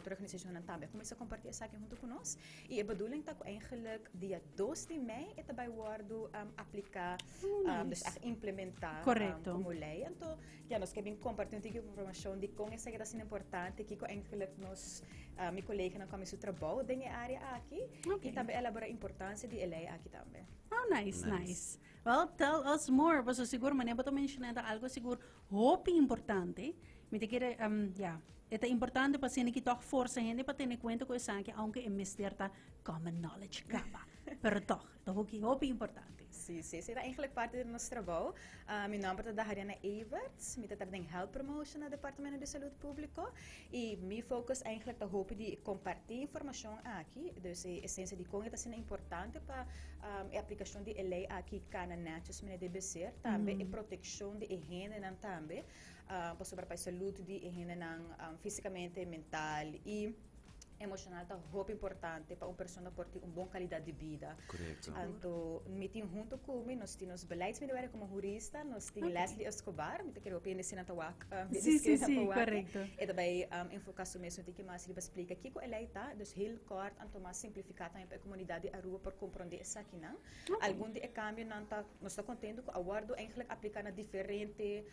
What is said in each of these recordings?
Otro organisacionnan tambe a cuminsa comparti esaki hunto cu nos. Y e bedoeling ta cu eigenlijk dia 2 di mei e ta bay wordo aplica, dus echt implementa como ley. Anto, ya, nos ke bin comparti un tiki informacion di con esaki ta asina importante, kico eigenlijk nos, mi coleganan cu a mi su trabou den e area aki, y tambe elabora importancia di e ley aki tambe. Oh, nice, nice. Well, tell us more. Paso sigur, manera bo ta menciona ta algo sigur hopi importante. Mi ta kere, ja, e ta importante pa asina ki tog forsa hende pa tene cuenta cu esaki, aunke e mester ta common knowledge caba. Pero tog, e ta hopi, hopi importante. Sí, sí, esei ta eigenlijk parti di nos trabou. Mi nomber ta Dahariana Everts, mi ta traha den Health Promotion na Departamento di Salud Publico y mi focus eigenlijk ta hopi di comparti informacion aki, dus e esencia di con e ta asina importante pa e aplicacion di e ley aki cana netjes manera debe ser, tambe e proteccion di e hendenan tambe, pasobra pa e salud di e hendenan fisicamente, mental y emocional ta hopi importante pa un persona por tin un bon calidad di bida. Anto mi tin hunto cu mi, nos tin nos beleidsmedewerker como hurista, nos tin Leslie Escobar, mi ta kere hopi hende si nan ta wak wak. E ta bay enfoca su mes un tiki mas riba splica kico e ley ta, dus heel kort anto mas simplifica tambe pa e comunidad di Aruba por comprende esakinan. Algun di e cambionan ta, nos ta contento cu a wordo eigenlijk aplica na diferente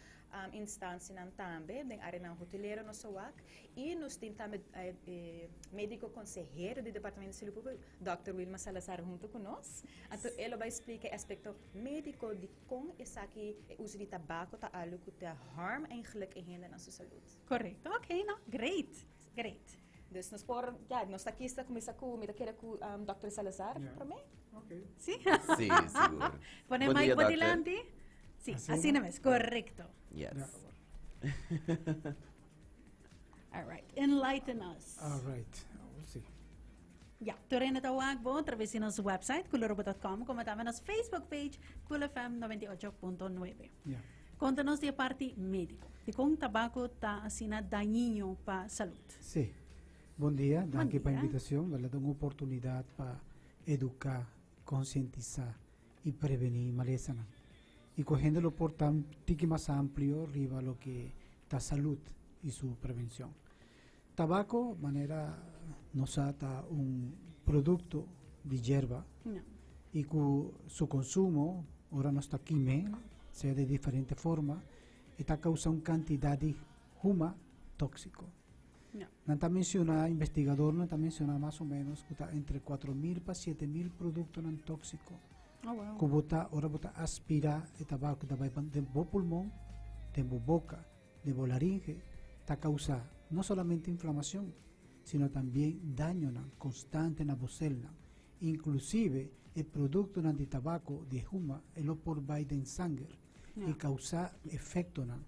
instancianan tambe, den areanan hotelero nos a wak. Y nos tin tambe e medico consehero di Departamento di Salud Publico, Dòkter Wilma Salazar hunto cu nos. Anto e lo bay splica e aspecto medico di con esaki, e uso di tabaco ta algo cu ta harm eigenlijk e hende nan su salud. Correcto, ok, no, great, great. Dus nos por, ja, nos ta kista cuminsa cu, mi ta kere cu Dòkter Salazar prome. Ok. Si? Si, sigur. Pone Bon mic dia, bo dokter. dilanti. Si, Asina? asina mes, correcto. Yes. All right, enlighten us. All right, we'll see. Ja, Torena ta wak bo traves di nos website coolrubo.com como tambe nos Facebook page Cool FM 98.9. Ja. Conta nos di e parti médico. Di con tabaco ta asina dañino pa salud. Sí. Bon dia, danki pa dia. invitacion. Wela ta un oportunidad pa educa, concientisa y preveni malesanan. Y cu hende lo por ta un tiki mas amplio riba loke ta salud y su prevencion. Tabaco, manera nos sa, ta un producto di yerba y cu su consumo, ora nos ta kime, sea di diferente forma, e ta causa un cantidad di huma toxico. Nan ta menciona, investigadornan ta menciona mas o menos cu ta entre 4000 pa 7000 productonan toxico cu bo ta, ora bo ta aspira e tabaco ta bay den bo pulmon, den bo boca, den bo laringe, ta causa no solamente inflamacion, sino tambien dañonan constante na bo celnan. Inclusive e productonan di tabaco, di huma, e lo por bay den sanger y causa efectonan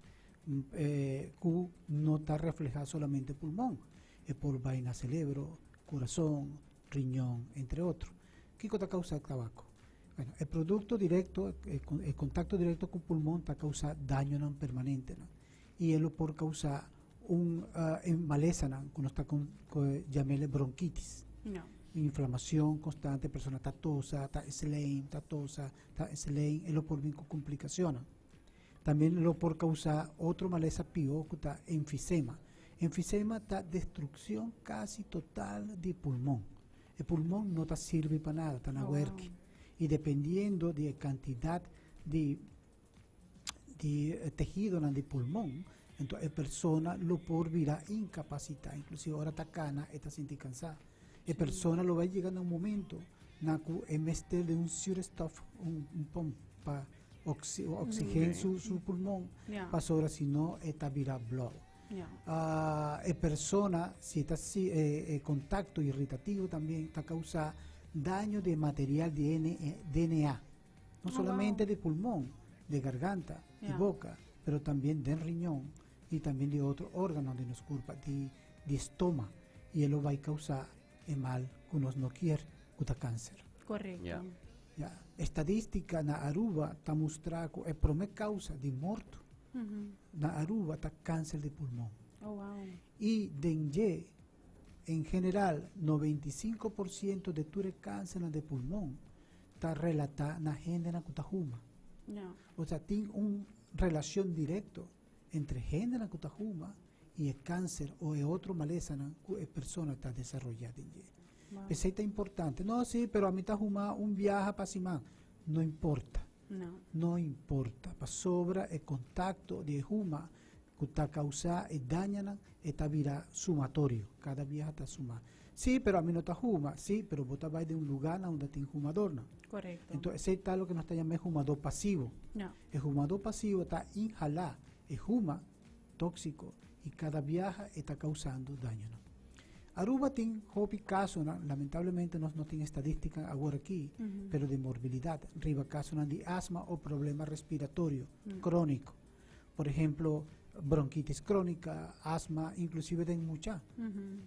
cu no ta refleha solamente pulmon, e por bay na celebro, curason, riñon, entre otro. Kico ta causa tabaco? Bueno, e producto directo, e contacto directo cu pulmon ta causa dañonan permanentenan y e lo por causa un malesanan cu nos ta yam'e bronquitis. Inflamacion constante, persona ta tosa, ta slijm, ta tosa, ta slijm, e lo por bin cu complicacionnan. También lo por causa otro malesa pio cu ta enfisema. Enfisema ta destruccion casi total di pulmon. E pulmon no ta sirbi pa nada, ta na werki. Y dependiendo di e cantidad di di tehidonan di pulmon, enton e persona lo por bira incapacita, inclusive ora ta cana e ta sinti cansa. E persona lo bay yega na un momento na cu e mester di un zuurstof, un pomp pa oxigen su pulmon, pasobra si no e ta bira blauw. E persona si ta si e contacto irritativo tambien ta causa daño di e material di DNA, no solamente di pulmon, di garganta, di boca, pero tambien den riñon y tambien di otro organo di nos curpa, di stoma, y e lo bay causa e mal cu nos no kier, cu ta cancer. Ya, estadistica na Aruba ta mustra cu e prome causa di morto na Aruba ta cáncer di pulmon. Oh, wow. Y den dje, en general, 95% de tur e cáncernan di pulmon ta relata na hendenan cu ta huma. Osea, tin un relacion directo entre hendenan cu ta huma. i e kanser o e otro malesanan ku e persona ta desaroyá den dje. P'esei ta importante. No, sí, pero ami ta huma un biaha pa siman. No importa. No. No importa. Pasobra e kontakto di e huma ku ta kousá e dañonan, e ta bira sumatorio. Kada biaha ta suma. Sí, pero ami no ta huma. Sí, pero bo ta bai den un lugá na unda tin humadornan. Anto, esei ta loke nos ta yama humadó pasivo. No. E humadó pasivo ta inhalá e huma tóksiko i kada biaha e ta kousando daño. Aruba tin hopi kasonan, lamentablemente nos no tin estadístika awor aki, pero di morbilidat, riba kasonan di asma o problema respiratorio króniko. Por ehèmpel, bronkitis króniko, asma, inklusive den mucha.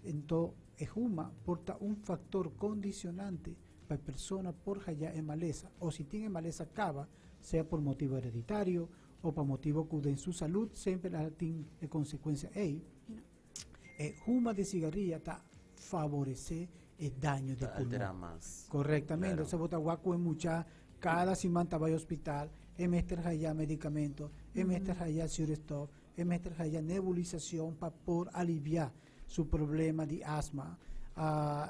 Anto, e huma por ta un faktor kondishonante pa e persona por haya e malesa. O si tin e malesa kaba, sea pa motibu hereditario o pa motibu ku den su salú semper e tin e konsekuensia ei. E huma di sigaria ta favoresé e daño di Ta pulmon. alterá mas. Korektamente. Osea, bo ta wak ku mucha, kada siman ta bai hospital, e mester haya medikamento, e mester haya zuurstof, e mester haya nebulisashon pa por aliviá su problema di asma,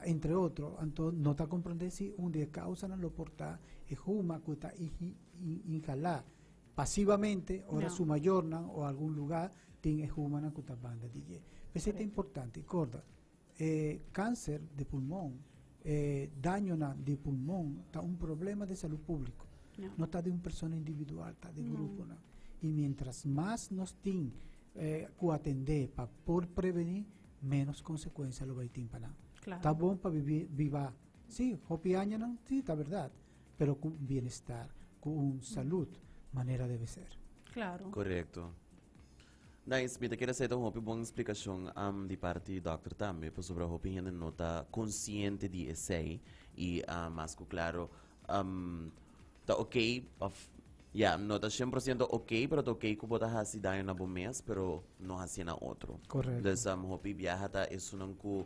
entre otro. Anto, no ta komprondé si un di e kousanan lo por ta e huma ku ta inhalá pasivamente, ora No. su mayornan o algun lugá tin e humanan ku ta banda di dje. P'esei ta importante, korda, kanser di pulmon, dañonan di pulmon ta un problema di salú públiko. No. No ta di un persona individual, ta di gruponan. I mientras mas nos tin ku atendé pa por prevení, menos konsekuensia lo bai tin pa nan. Ta bon pa biba, sí, hopi añanan, sí, ta berdat, pero ku bienestar, ku un salú, manera debe ser. Korekto. Nice, mi ta kere sa un hopi bon splikashon di parti dòkter tambe, pasobra hopi hende no ta konsiente di esei i mas ku klaro ta ok of ja, no ta 100% ok, pero ta ok ku bo ta hasi daño na bo mes, pero no hasi na otro. Dus hopi biaha ta esunnan ku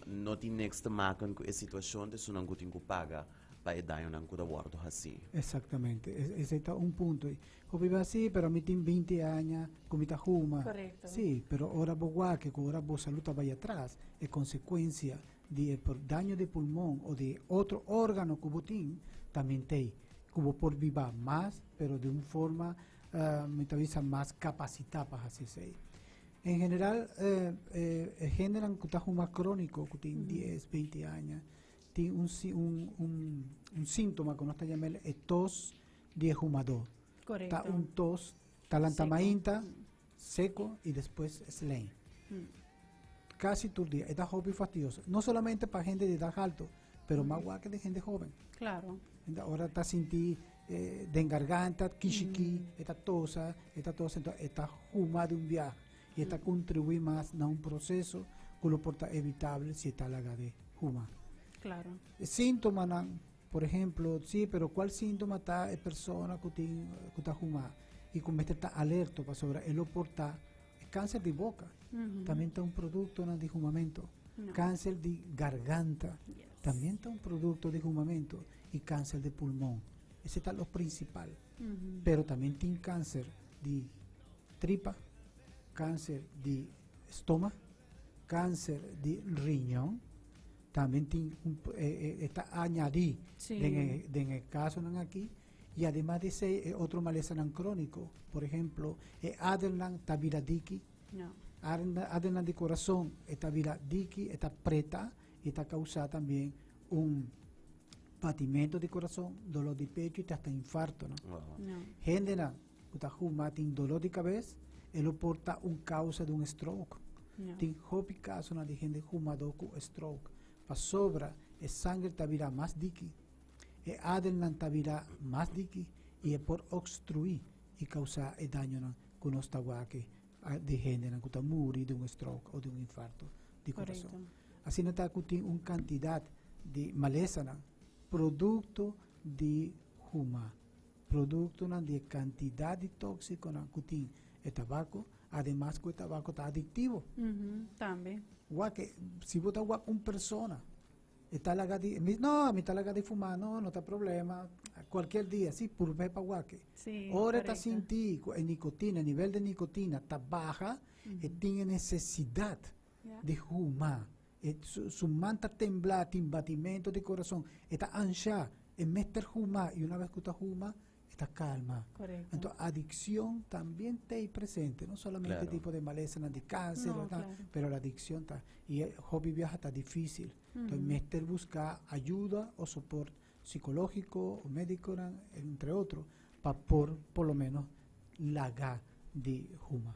no tin niks te maken ku e situashon, ta esunnan ku tin ku paga pa e dañonan ku ta wòrdu hasi. Eksaktamente. Esei ta un punto. Hopi ba sí, pero mi tin 20 aña ku mi ta huma. Sí, pero ora bo wak ku ora bo salú ta bai atras, e konsekuensia di e daño di pulmon o di otro órgano ku bo tin, tambe t'ei. Ku bo por biba mas, pero di un forma, mi ta bisa, mas kapasitá pa hasi esei. En general, e hendenan ku ta huma króniko, ku tin 10, 20 aña, tin un síntoma ku nos ta yama e tos di humadó. Ta un tos, ta lanta mainta, seko i despues sleim. Kasi tur dia. E ta hopi fastidioso. No solamente pa hende di edat altu, pero mas igual ku di hende hóben. Ora ta sinti den garganta, kishiki, e ta tosa, e ta tosa, anto e ta huma di un biaha. I e ta kontribuí mas na un proseso ku lo por ta evitabel si e ta laga di huma. Síntomanan, por ehèmpel, sí, pero kua síntoma ta e persona ku tin ku ta huma i ku mester ta alerto pasobra e lo por ta kanser di boka. Tambe ta un produkto di humamentu. Kanser di garganta tambe ta un produkto di humamentu i kanser di pulmon. Esei ta lo prinsipal. Pero tambe tin kanser di tripa, kanser di stoma, kanser di riñon, tambe tin un, ta añadí den e kasonan aki. I ademas di esei, e otro malesanan króniko, por ehèmpel, e adernan ta bira diki, adernan di kurason e ta bira diki, e ta preta i ta kousa tambe un batimentu di kurason, doló di pechu i hasta infarto. No? Hendenan ku ta huma tin doló di kabes, e lo por ta un kousa di un stroke. Tin hopi kasonan di hende humadó ku stroke. Pasobra e sanger ta bira mas diki, e adernan ta bira mas diki i e por obstruí i kousa e dañonan ku nos ta wak di hendenan ku ta muri di un stroke òf di un infarto di kurason. Asina ta ku tin un kantidat di malesanan produkto di huma, produktonan di kantidat di tóksikonan ku tin e tabako, ademas ku e tabako ta adiktivo. Tambe. Wak, si bo ta wak un persona. E ta laga di, mi, no, mi ta laga di fuma, no, no ta problema. Cualkier dia, si, purbe pa wak. Ora e ta sinti cu e nicotina, e nivel di nicotina ta baha, e tin e necesidad di huma. E su man ta tembla, tin batimento di corazon, e ta ansha, e mester huma, y una vez cu ta huma, e ta calma. Anto adiccion tambien ta ey presente, no solamente tipo di malesanan di cáncer, No, ta, claro. pero la adiccion ta, y e hopi biaha ta difícil. Entonces mester busca ayuda o support psicologico o medico, entre otro, pa por lo menos laga di huma.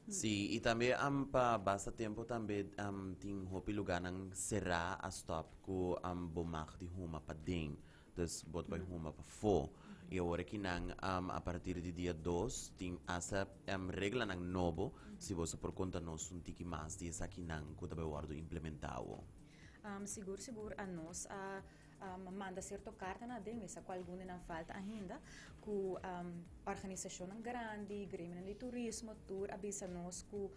Si, y tambe pa basta tempo tambe tin hopi lugarnan cerá a stop cu bo mag di huma paden. Dus bo ta bay huma pafó. Y awor aki nan a partir di dia 2 tin hasta reglanan nobo. Si bo por conta nos un tiki mas di esakinan cu ta bay wordo implementado. Sigur, sigur, a nos a manda cierto carta na den, mesa cu algun nan falta ainda, cu organisacionnan grandi, gremionan di turismo, tur a bisa nos cu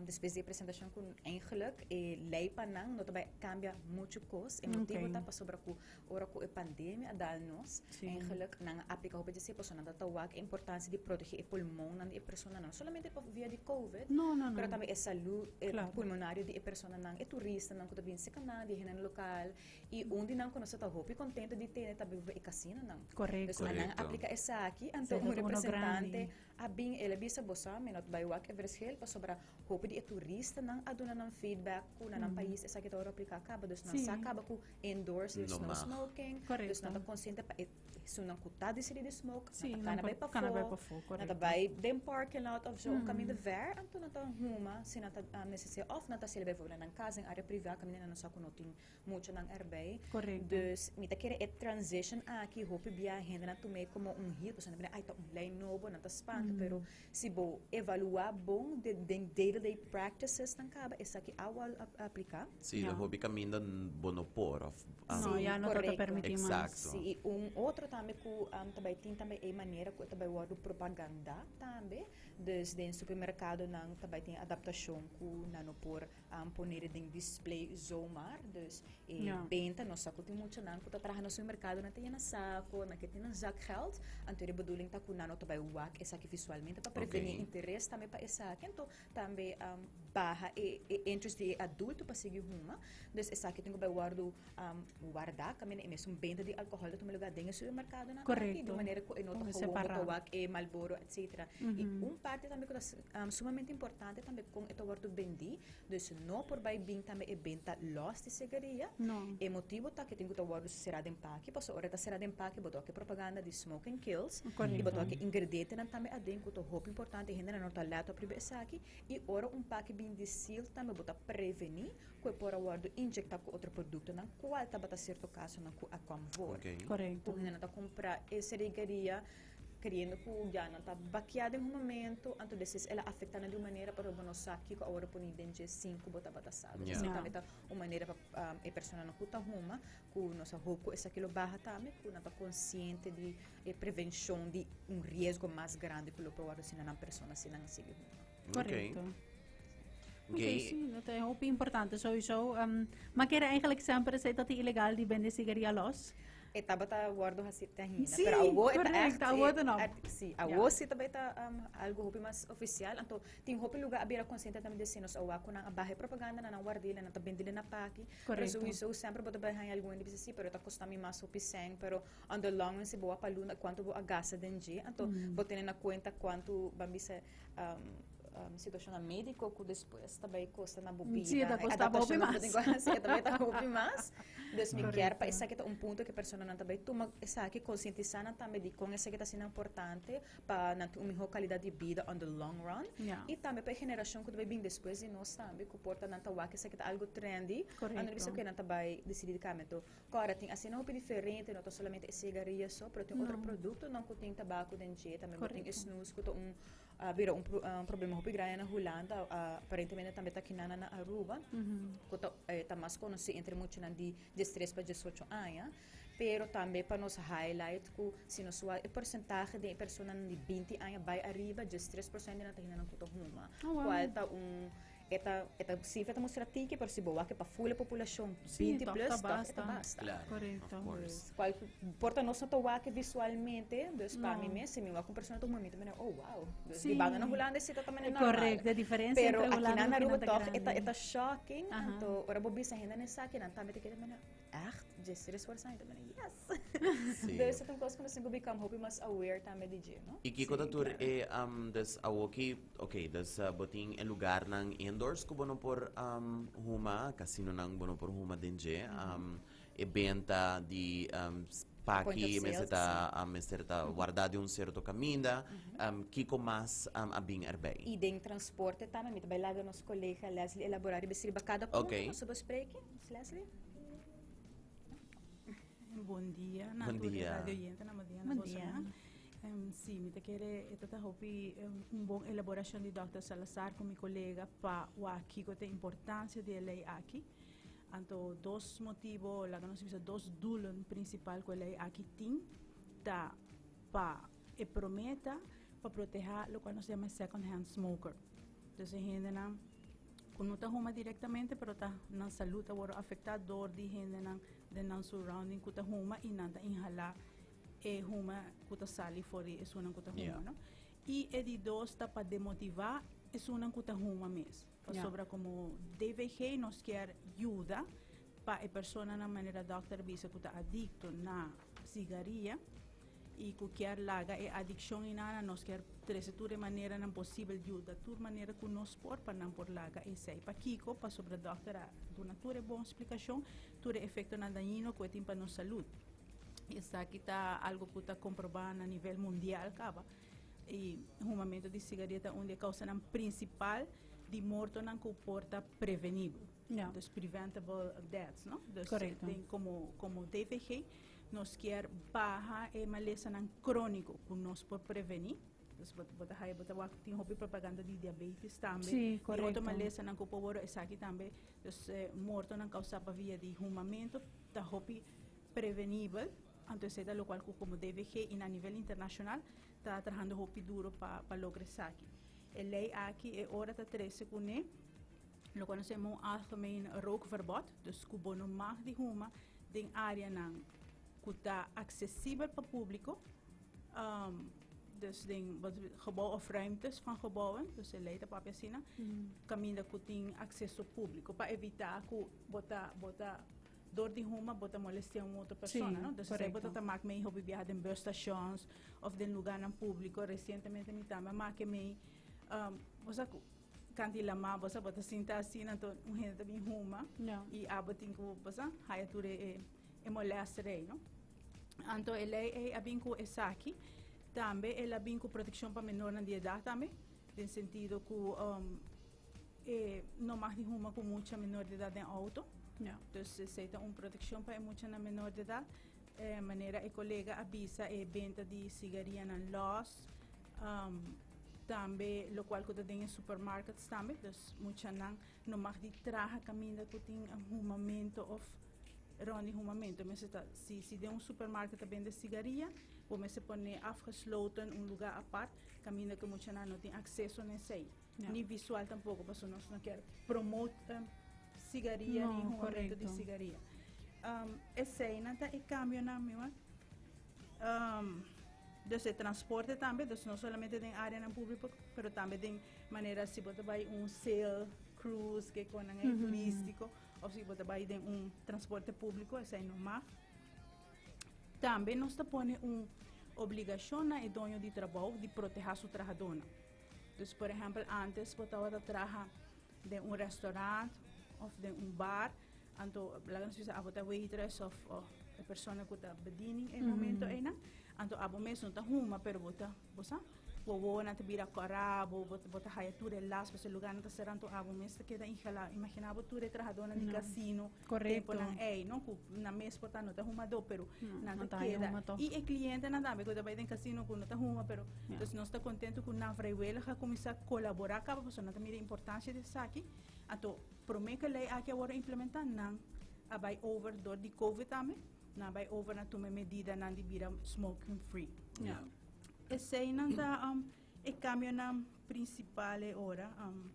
despues di presentacion cu eigenlijk e ley pa nan no ta bay cambia mucho cos. E motivo ta pasobra cu ora cu e pandemia a dal nos, eigenlijk nan a aplica hopi di pasobra nan ta wak e importancia di protege e pulmonnan di e personanan, no solamente pa via di COVID, No, no, no. pero tambe e salud e pulmonario di e personanan, e turistanan cu ta bin cerca nan, di hendenan local, y un di nan cu nos ta hopi contento di tene tambe e casinonan. Dus nan aplica esaki, anto Esey un ta uno representante grandi. a bin el a bisa boso mi no ta bay wak e verschil pasobra hopi di e turistanan a duna nan feedback cu na nan pais esaki ta ora aplica caba, dus nan sa caba cu indoors there's No no mag. smoking, dus nan ta consciente pa e esunnan cu ta decidi di smoke, nan Si, ta nan cana por bay cana bay pafó, pafó, nan ta correcto. bay den parking lot of zo, un caminda ver, anto nan ta huma si nan ta necesia of nan ta haci'el bijvoorbeeld na nan cas den area priva caminda nan no sa cu no tin muchanan erbij. Dus mi ta kere e transition aki hopi bia hendenan tum'é como un hit, pasobra nan ta mira ay ta un ley nobo, nan ta spanta, pero si bo evalua bon den day to day practices nan caba esaki a wòrdu aplica. Si, hopi caminda bo no por of No, ya no ta permiti mas. Si, y un otro tambe cu ta bay tin tambe e manera cu e ta bay wòrdu propaganda tambe, dus den supermercadonan ta bay tin adaptacion cu nan no por pone den display zomaar. Dus e benta, nos sa cu tin muchanan cu ta traha na supermercado, nan ta yena saco, nan ke tin nan zakgeld. Anto e bedoeling ta cu nan no ta bay wak esaki visualmente pa preveni interes tambe pa esaki. Anto tambe baha e interest di e adulto pa sigui huma. Dus esaki tin cu bay wordo warda caminda e mesun benta di alcohol ta tuma lugar den e supermercadonan aki, di manera cu e no ta Como gewoon bo ta separá. wak e Marlboro etcetera. Y un parti tambe cu ta sumamente importante tambe con e ta wordo bendi, dus no por bay bin tambe e benta los di sigaria. No. E motibo ta cu tin cu ta wordo sera den paki, pasobra ora e ta sera den paki bo ta wak e propaganda di smoking kills y bo ta wak e ingredientenan tambe aden cu ta hopi importante, hendenan no ta let op riba esaki, y ora un paki bin di seal tambe bo ta preveni cu e por a wordo inyecta cu otro productonan, cual tabata cierto casonan cu a kwam voor. Cu hendenan ta cumpra e sigaria creyendo cu ya nan ta bakia den un momento, anto despues el a afecta nan di un manera pero bo no sa kico a wordo poni den dje sin cu bo tabata sa. Dus esaki tambe ta un manera pa e personanan cu ta huma, cu nos a hoop cu esaki lo baha tambe, cu nan ta consciente di e prevencion di un riesgo mas grandi cu lo por wordo haci na nan persona si nan a sigui huma. Oké, si, dat ta hopi importante sowieso. Maar kere eigenlijk semper zei dat die illegal di bende sigaria los? E tabata wordo haci te ainda. Si, pero awo e ta correcto, echt, awo ta no. Si, awo si tambe ta algo hopi mas oficial. Anto, tin hopi lugar a bira consciente tambe di si nos awa cu nan a baha e propaganda na nan wardila, nan ta bendile na paki. Pero sowieso semper bo ta bay haya algun hende bisa si, pero ta costa mi mas hopi cent, pero on the long run si bo a pa luna cuanto bo a gasta den dje. Anto, bo tene na cuenta cuanto ban bisa situacionnan medico cu despues ta bay costa na bo bida. Si, ta costa hopi Adaptacion mas. cu tin cu haci, e tambe ta hopi mas. Dus mi kier pa esaki ta un punto cu e personanan ta bay tuma esaki, concientisa nan tambe di con esaki ta asina importante pa nan tin un miho calidad di bida on the long run. Y tambe pa e generacion cu ta bay bin despues di nos tambe, cu por ta nan ta wak esaki ta algo trendy, anto bisa cu nan ta bay dicidi di cambia. Anto, Ora tin asina hopi diferente, no ta solamente e sigaria so, pero tin otro productonan cu tin tabaco den dje, tambe bo tin e snus cu ta un a bira un problema hopi grandi na Hulanda, aparentemente tambe ta kinana na Aruba, cu ta mas conoci entre muchanan di 13 pa 18 aña, pero tambe pa nos highlight cu si nos wak e porcentahe den e personanan di 20 aña bay ariba, 13% di nan ta hindenan cu ta huma, cual ta un. E ta cifra ta mustra tiki, pero si bo wak pa full populacion 20 toch plus, ta toch e ta basta. basta. Correcto. Of course. Cual por ta nos no ta wak visualmente, dus pa No. mi mes, si mi wak un persona ta huma, mi ta mira, "Oh wow." Dus di banda na Hulanda esey ta tambe normal. Correcto, e diferencia Pero entre aki Hulanda na y Aruba Hulanda toch grandi. e ta shocking. Anto, ora bo bisa hende esaki, nan tambe ta keda mira, "Echt? 13%?" Tambe, "Yes." Dus e ta un cos cu nos tin cu become hopi mas aware tambe di dje, no? Y kiko ta tur e dus awoki, okay, dus bo tin e lugar nan indoors ku bo no por huma, casino nan bo no por huma den dje, e benta di Point of paki mester sales, ta mester ta guarda di un cierto caminda, kiko mas a bin erbij? Y den transporte tambe, mi ta bay laga nos colega Leslie elabora riba riba cada punto nos a bespreken. Dus Leslie? Bon dia, na Bon tur dia. radio oyente, na bon dia na Bon boso, dia. na. Si, mi ta kere e ta hopi un bon elaboracion di Dr. Salazar cu mi colega pa wak kico ta importancia di e ley aki. Anto dos motibo, laga nos bisa dos doelen principal cu e ley aki tin, ta pa e prome ta pa proteha locual nos yama second hand smoker. Dus e hendenan cu no ta huma directamente, pero ta nan salud ta wordo afecta door di hendenan den nan surrounding cu ta huma y nan ta inhala e huma cu ta sali for di esunnan cu ta huma, no? Y e di dos ta pa demotiva esunnan cu ta huma mes. Pasobra como DVG nos kier yuda pa e personanan manera dokter bisa cu ta adicto na sigaria y cu kier laga e adiccion y nada, nos kier trece tur e maneranan posibel, yuda tur manera cu nos por pa nan por laga esey. Pakico? Pasobra dokter a duna tur e bon explicacion, tur e efectonan dañino cu e tin pa nos salud. Esaki ta algo cu ta comproba na nivel mundial caba. Y humamento di sigaria ta un di e causanan principal di mortonan cu por ta prevenibel. Dus preventable deaths, no? Dus den como DVG nos kier baha e malesanan cronico cu nos por preveni. Dus bo ta haya, bo ta wak tin hopi propaganda di diabetes tambe. Di otro malesanan cu por worde esaki tambe. Dus mortonan causa pa via di humamento ta hopi prevenibel. Anto esey ta locual cu como DVG y na nivel internacional ta trahando hopi duro pa logra esaki. E ley aki e ora ta trece cune locual nos yama un algemeen rookverbod, dus cu bo no mag di huma den areanan cu ta accesibel pa publico, dus den wat gebouw of ruimtes van gebouwen, dus e ley ta papia asina, caminda cu tin acceso publico pa evita cu bo ta door di huma bo ta molestia un otro persona, no? Dus esey bo ta maak mee hopi biaha den busstations of den lugarnan publico. Recientemente mi tambe a maak mee, bo sa cu kanti lama bo sa bo ta sinta asina, anto un hende ta bin huma y abo tin cu, bo sa, haya tur e molester ey, no? Anto e ley ey a bin cu esaki. Tambe el a bin cu proteccion pa menornan di edad tambe, den sentido cu e no mag di huma cu mucha menor di edad den auto. Dus esey ta un proteccion pa e muchanan menor di edad. Manera e colega a bisa, e benta di sigarianan los, tambe locual cu ta den e supermarkets tambe. Dus muchanan no mag di traha caminda cu tin humamento of rond di humamento. Mester ta, si den un supermarket ta bende sigaria, bo mester pone afgesloten un lugar apart caminda cu muchanan no tin acceso na esey. Ni visual tampoco, pasobra nos no kier promote sigaria No, ni humamento di sigaria. Esey nan ta e cambionan, mi man. Dus e transporte tambe, dus no solamente den areanan publico, pero tambe den manera si bo ta bay un sail cruise, que con nan turistico, of si bo ta bay den un transporte publico, esey no mag. Tambe nos ta pone un obligacion na e doño di trabou di proteha su trahadornan. Dus, por ehempel, antes bo tabata traha den un restaurant of den un bar, anto laga nos bisa abo ta waitress of e persona cu ta bediening e momento eynan, anto abo mes no ta huma, pero bo ta, bo sa, bo wowonan ta bira cora, bo ta haya tur e las, pasobra e lugarnan ta cera, anto abo mes ta keda inhala. Imagina bo tur e trahadornan di casino, temponan ey, no, cu nan mes por ta no ta humador, pero nan nan ta ta haya keda. huma toch. Y e clientenan tambe cu ta bay den casino cu no ta huma, pero dus nos ta contento cu nan vrijwillig a cuminsa colabora caba, pasobra nan ta mira e importancia di esaki. Anto, prome cu e ley aki a wordo implementa, nan a bay over door di COVID tambe, nan a bay over na tuma e medidanan di bira smoking free. Eseynan ta e cambionan principal e ora. Um,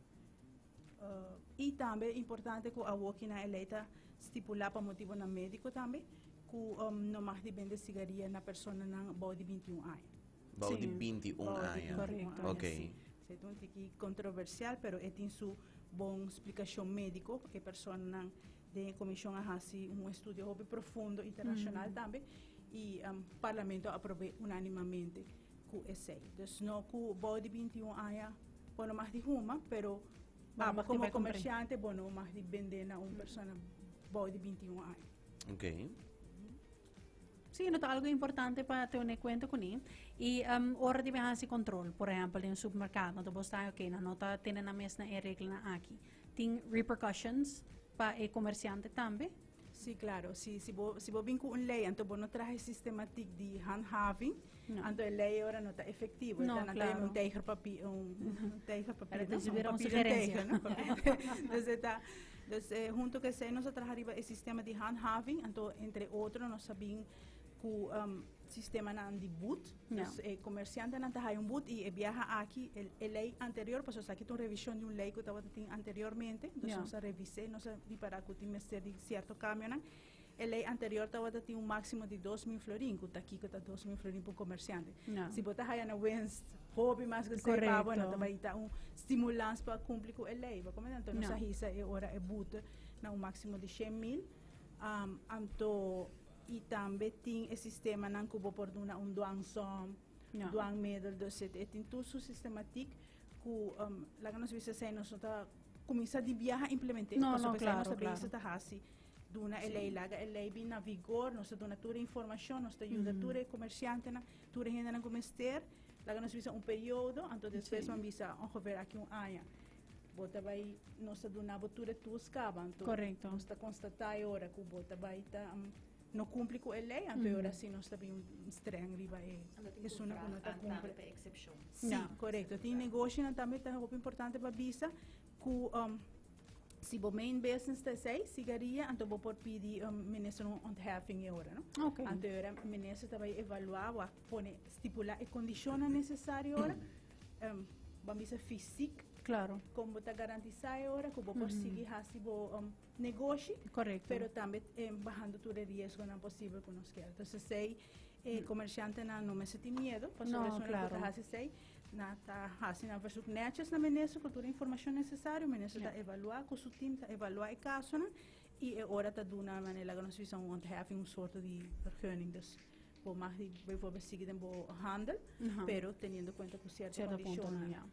Y tambe importante cu awoki na e ley ta stipula pa motibonan medico tambe cu no mag di bende sigaria na personanan bou di 21 aña. Bou di 21 Bou di aña. 21 Correcto. aña, Ok. si. Esey ta un tiki controversial, pero e tin su bon splicacion medico. E personanan den e comision a haci un estudio hopi profundo internacional tambe y Parlamento a aprobe unanimamente cu esey. Dus no cu bou di 21 aña bo no mag di huma, pero Bo no abo mag di como bai compra. comerciante bo no mag di bende na un persona bou di 21 aña. Sí, no ta algo importante pa tene cuenta con Y ora di hasi control, por ehempel, den supermercado, no bo ta ok, no no ta tene na mes na e regla aki. Tin repercussions pa e comerciante tambe? Si, claro. Si bo bin cu un ley, anto bo no traha systematiek di handhaving, No. anto e ley ora no ta efectivo. No, Anto un tijgerpapier, un tijgerpapier, Pero no? het is weer Un een papier sugerencia. tijger, no? Dus hunto cu esey nos a traha riba e sistema di handhaving, anto entre otro nos a bin cu sistema nan di boet. Dus comerciante nan ta haya un boet y e biaha aki e ley anterior, pasobra aki un revision di un ley cu tabata tin anteriormente, dus nos a revisa, nos a ripara cu tin mester di cierto cambio nan. E ley anterior tabata tin un maximo di 2000 florin, cu ta kico ta 2000 florin pa un comerciante? Si bo ta haya na winst, hopi mas cu esey pa bo, no ta bay ta un stimulans pa cumpli cu e ley. Bo comprende? Anto nos a hisa e ora e boete na un maximo di 100.000. Anto y tambe tin e sistema nan cu bo por duna un dwangsom, dwangmiddel, dus e tin tur su systematiek cu laga nos bisa esey nos no ta cuminsa di biaha implementa, No, pasobra no, esey nos ta bezig ta haci duna e ley, laga e ley bin na vigor, nos ta duna tur e informacion, nos ta yuda tur e comerciantenan, tur e hendenan cu mester, laga nos bisa un periodo, anto despues ban bisa ongeveer aki un aña. Bo ta bay, nos ta duna bo tur e tools caba, anto nos ta constata e ora cu bo ta bay ta no cumpli cu e ley, anto e ora si nos ta bin un streng riba e esuna cu no ta cumpli. Pa excepcion. Si, correcto. Tin negoshonan tambe ta hopi importante pa bisa cu si bo main business ta esey, sigaria, anto bo por pidi minister un ontheffing e ora, no? Anto e ora minister ta bay evalua, wak pone, stipula e condicionnan necesario ora, ban bisa fysiek, con bo ta garantisa e ora cu bo por sigui haci bo negoshi, pero tambe bahando tur e riesgonan posibel cu nos kier. Entonces, esey comerciantenan no mester tin miedo, pasobra No, esun cu ta haci esey, na ta haci nan verzoek netjes na minister cu tur e informacion necesario, minister ta evalua cu su team, ta evalua e casonan y e ora ta duna manera laga nos bisa un ontheffing, un soort di vergunning. Dus bo mag di bijvoorbeeld sigui den bo handel, pero teniendo cuenta cu cierto Cierto punto, condicionnan. Ja.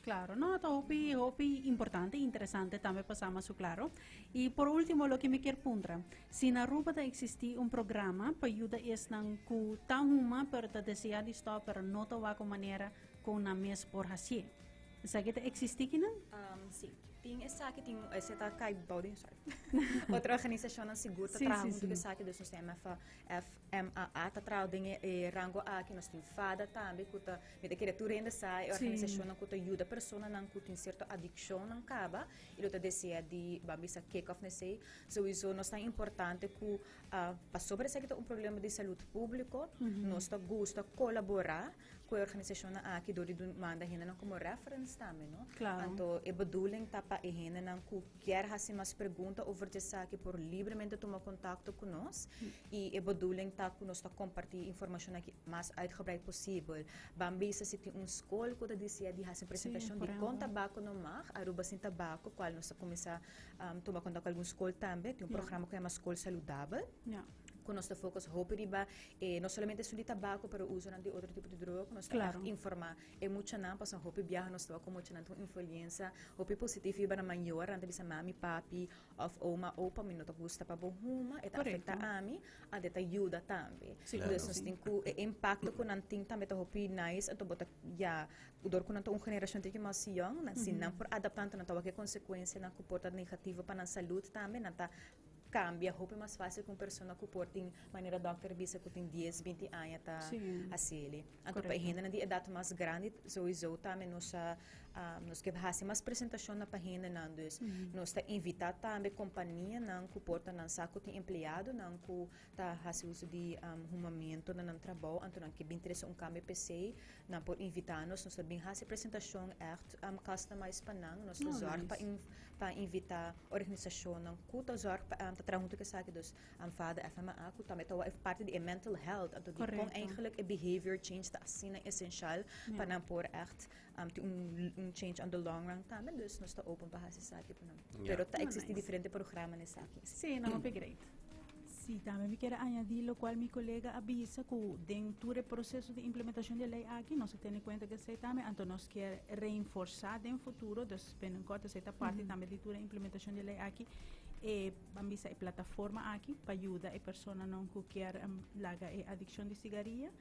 Claro, no, ta hopi, hopi importante, interesante tambe pa sa mas claro. Y por ultimo, loke mi kier puntra, si na Aruba ta existi un programa pa yuda esnan cu ta huma, pero ta desea di stop, pero no ta wak un manera cu nan mes por haci. Esaki ta existi aki nan? Si. Tin esaki, tin esey ta cay bou di, sorry. Otro organisacionnan sigur ta traha hunto cu esaki, dus nos tin FMAA ta traha den e rango aki, nos tin FADA tambe cu ta, mi ta kere tur hende sa e organisacionnan cu ta yuda personanan cu tin cierto adiccionnan caba y lo ta desea di ban bisa kick off nesey. Sowieso nos ta importante cu pasobra esaki ta un problema di salud publico, nos ta gusta colabora cu e organisacionnan aki door di manda hendenan como reference tambe, no? Anto e bedoeling ta pa e hendenan cu kier haci mas pregunta over di esaki por libremente tuma contacto cu nos y e bedoeling ta cu nos ta comparti informacion aki mas uitgebreid posibel. Ban bisa si tin un school cu ta desea di haci presentacion por di con ehempel. Tabaco no mag, Aruba sin tabaco, cual nos ta cuminsa tuma contacto cu algun school tambe. Tin un programa cu yama School Saludabel. Cu nos ta focus hopi riba no solamente esun di tabaco, pero usonan di otro tipo di droga, cu nos ta echt informa e muchanan, pasobra hopi biaha nos ta wak cu muchanan tin un influencia hopi positivo riba nan mayor, nan ta bisa mami, papi of oma, opa, mi no ta gusta pa bo huma, e ta afecta ami, anto e ta yuda tambe. Dus nos tin cu e impacto cu nan tin tambe ta hopi nice, anto bo ta ya, door cu nan ta un generacion tiki mas young, nan si nan por adapta, anto nan ta wak e consecuencianan cu por ta negativo pa nan salud tambe, nan ta. Cambia hopi mas facil cu un persona cu por tin, manera dokter bisa, cu tin 10, 20 aña ta haciele. Anto pa e hendenan di edad mas grandi sowieso tambe nos a nos ke haci mas presentacion na pa hendenan. Dus nos ta invita tambe companianan cu por ta nan sa cu tin empleadonan cu ta haci uso di humamento na nan trabou, anto nan ke bin trece un cambio p'esey, nan por invita nos, nos ta bin haci presentacion echt customized pa nan. Nos ta zorg pa invita organisacionnan cu ta zorg pa ta traha hunto cu esaki, dus FADA, FMA, cu tambe ta parti di e mental health, anto di con eigenlijk e behavior change ta asina esencial pa nan por echt tin un change on the long run tambe, dus nos ta open pa haci esaki pa nan. Pero ta existi diferente programa na esaki. Sí, no, hopi great. Sí, tambe mi kier a añadi locual mi colega a bisa cu den tur e proceso di implementacion di e ley aki nos a tene cuenta cu esey tambe, anto nos kier reinforsa den futuro, dus binnenkort esey ta parti tambe di tur e implementacion di e ley aki, e ban bisa e plataforma aki pa yuda e personanan cu kier laga e adiccion di cigaria.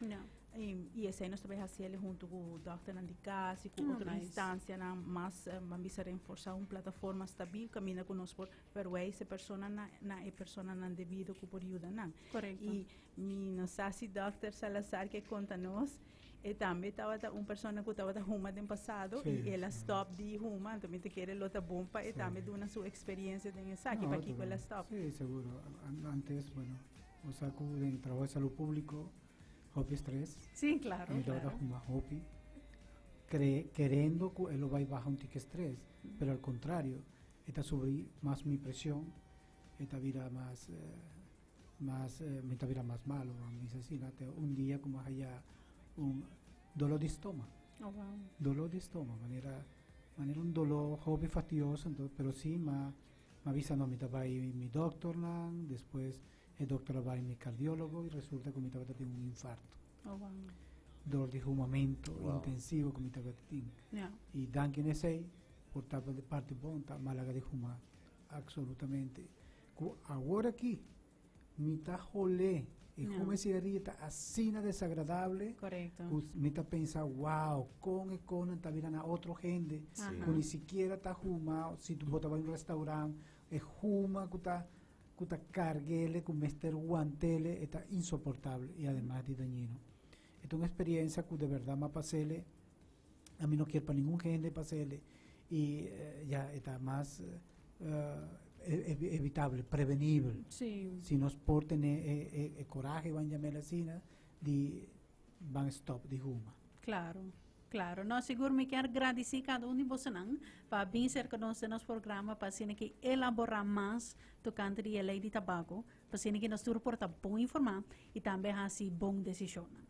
Y esey nos ta bay haci el hunto cu dokternan di cas y cu otro instancianan mas, ban bisa reinforsa un plataforma stabil caminda cu nos por verwijs e persona na na e personanan debido cu por yuda nan. Y mi no sa si dokter Salazar ke conta nos, e tambe tabata un persona cu tabata huma den pasado y el a stop di huma, anto mi ta kere lo ta bon pa e tambe duna su experiencia den esaki, pakico el a stop. Sí, seguro. Antes, bueno, bo sa cu den trabajo de salud publico hopi stress. Sí, claro. Mi tabata huma hopi, kerendo cu e lo bay baha un tiki stress, pero al contrario, E ta subi mas mi presion, e ta bira mas, mas, mi ta bira mas malo, vamos bisa asina, te un dia ku mi a haya un dolor di stoma. Oh, wow. Dolor di stoma, manera, manera un dolor hopi fastidioso, anto, pero si m'a, m'a bisa no, mi ta bai mi dokternan, despues e dokter a bai mi cardiologo y resulta ku mi tabata tin un infarto. Oh, wow. Dor di humamento intensivo ku mi tabata tin. Y danki na esei, por ta di parti bon ta malaga di huma absolutamente. Ku awor aki mi ta holé e huma e sigaria ta asina desagradable ku mi ta pensa wow kon e konan ta bira na otro hende ku ni sikiera ta huma si bo ta bai un restaurant e huma ku ta ku ta kargele ku mester wantele e ta insoportable y ademas di dañino. E ta un experiencia ku de berdad m'a pasele. Ami no kier pa ningun hende pas'ele y ya e ta mas evitable, prevenibel. Si nos por tene e corahe, ban yam'el asina, di ban stop di huma. Claro, claro. No, sigur mi kier gradici cada un di bosonan pa bin cerca nos den nos programa pa asina ki elabora mas tocante di e ley di tabaco, pa asina ki nos tur por ta bon informa y tambe haci bon decisionnan.